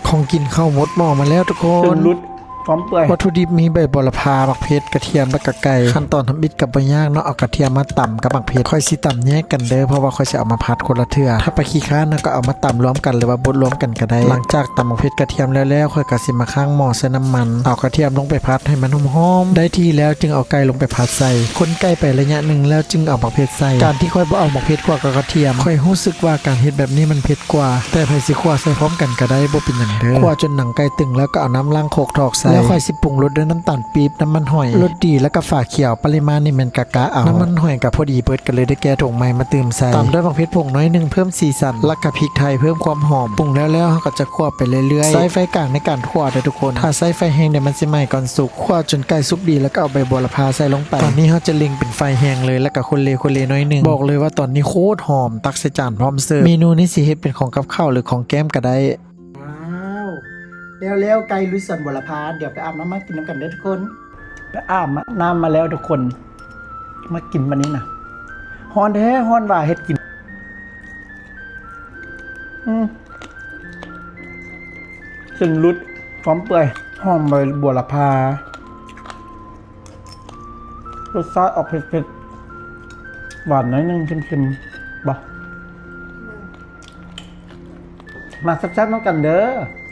ຂອງກິນເຂົ້າໝົດໝໍ້ມາແລ້ວທຸກຄົນ ເຊິ່ງຫຼຸດຄວາມເປື່ອຍ ວັດຖຸດິບມີໃບບົວລະພາ, ໝາກເຜັດ, ກະທຽມ ແລະກະໄກ່. ຂັ້ນຕອນທຳອິດກໍບໍ່ຍາກເນາະ, ເອົາກະທຽມມາຕຳກັບໝາກເຜັດ. ຂ້ອຍຊິຕຳແຍກກັນເດີ້ ເພາະວ່າຂ້ອຍຊິເອົາມາຜັດຄົນລະເທື່ອ. ຖ້າໃຜຂີ້ຄ້ານນະ ກໍເອົາມາຕຳລວມກັນ ຫຼືວ່າບົດລວມກັນກໍໄດ້. ຫຼັງຈາກຕຳໝາກເຜັດກະທຽມແລ້ວໆ ຂ້ອຍກໍຊິມາຄ້າງໝໍ້ໃສ່ນ້ຳມັນ, ເອົາກະທຽມລົງໄປຜັດໃຫ້ມັນຫອມໆ. ໄດ້ທີ່ແລ້ວຈຶ່ງເອົາໄກ່ລົງໄປຜັດໃສ່, ຄົນໄກ່ໄປໄລຍະໜຶ່ງແລ້ວຈຶ່ງເອົາໝາກເຜັດໃສ່. ການທີ່ຂ້ອຍບໍ່ເອົາໝາກເຜັດຂົ້ວກັບກະທຽມ ຂ້ອຍຮູ້ສຶກວ່າການເຮັດແບບນີ້ມັນເຜັດກວ່າ, ແຕ່ໃຜຊິຂົ້ວໃສ່ພ້ອມກັນກໍໄດ້ ບໍ່ເປັນຫຍັງເດີ້. ຂົ້ວຈົນໜັງໄກ່ຕຶງແລ້ວກໍເອົານ້ຳລ້າງຄົກຖອກໃສ່ ແລ້ວຂ້ອຍຊິປຸງລົດດ້ວຍນ້ຳຕານປີບ, ນ້ຳມັນຫອຍ, ລົດດີ ແລ້ວກໍຝາຂຽວ. ປະລິມານນີ້ແມ່ນກະກະເອົາ. ນ້ຳມັນຫອຍກໍພໍດີເບິດ ກໍເລີຍໄດ້ແກ່ຖົງໃໝ່ມາຕື່ມໃສ່. ຕາມດ້ວຍໝາກເຜັດຜົງໜ້ອຍໜຶ່ງເພີ່ມສີສັນ ແລ້ວກໍພິກໄທເພີ່ມຄວາມຫອມ. ປຸງແລ້ວໆ ເຮົາກໍຈະຂົ້ວໄປເລື້ອຍໆ. ໃຊ້ໄຟກາງໃນການຂົ້ວເດີ້ທຸກຄົນ, ຖ້າໃຊ້ໄຟແຮງດຽວມັນຊິໄໝ້ກ່ອນສຸກ. ຂົ້ວຈົນໄກ່ສຸກດີແລ້ວກໍເອົາໃບບົວລະພາໃສ່ລົງໄປ. ຕອນນີ້ເຮົາຈະເລັ່ງເປັນໄຟແຮງເລີຍ ແລ້ວກໍຄົນເລຄົນເລໜ້ອຍໜຶ່ງ. ບອກເລີຍວ່າຕອນນີ້ໂຄດຫອມ, ຕັກໃສ່ຈານພ້ອມເສີບ. ເມນູນີ້ຊິເຮັດເປັນຂອງກັບເຂົ້າ ຫຼືຂອງແກ້ມກໍໄດ້. ວ້າວ ແລ້ວໆ ໄກ່ລຸຍສວນບົວລະພາ. ດຽວໄປອາບນ້ຳມາກິນນຳກັນເດີ້ທຸກຄົນ. ໄປອາບນ້ຳມາແລ້ວທຸກຄົນ, ມາກິນບາດນີ້ນະ. ຮ້ອນແທ້ຮ້ອນວ່າເຮັດກິນ. ອືມ ເຊິ່ງຫຼຸດຄວາມເປື່ອຍ, ຫອມໃບບົວລະພາ, ລົດຊາດອອກເຜັດໆ ຫວານໜ້ອຍໜຶ່ງ, ເຄັມໆ ບໍ່? ມາແຊບໆ ນຳກັນເດີ້.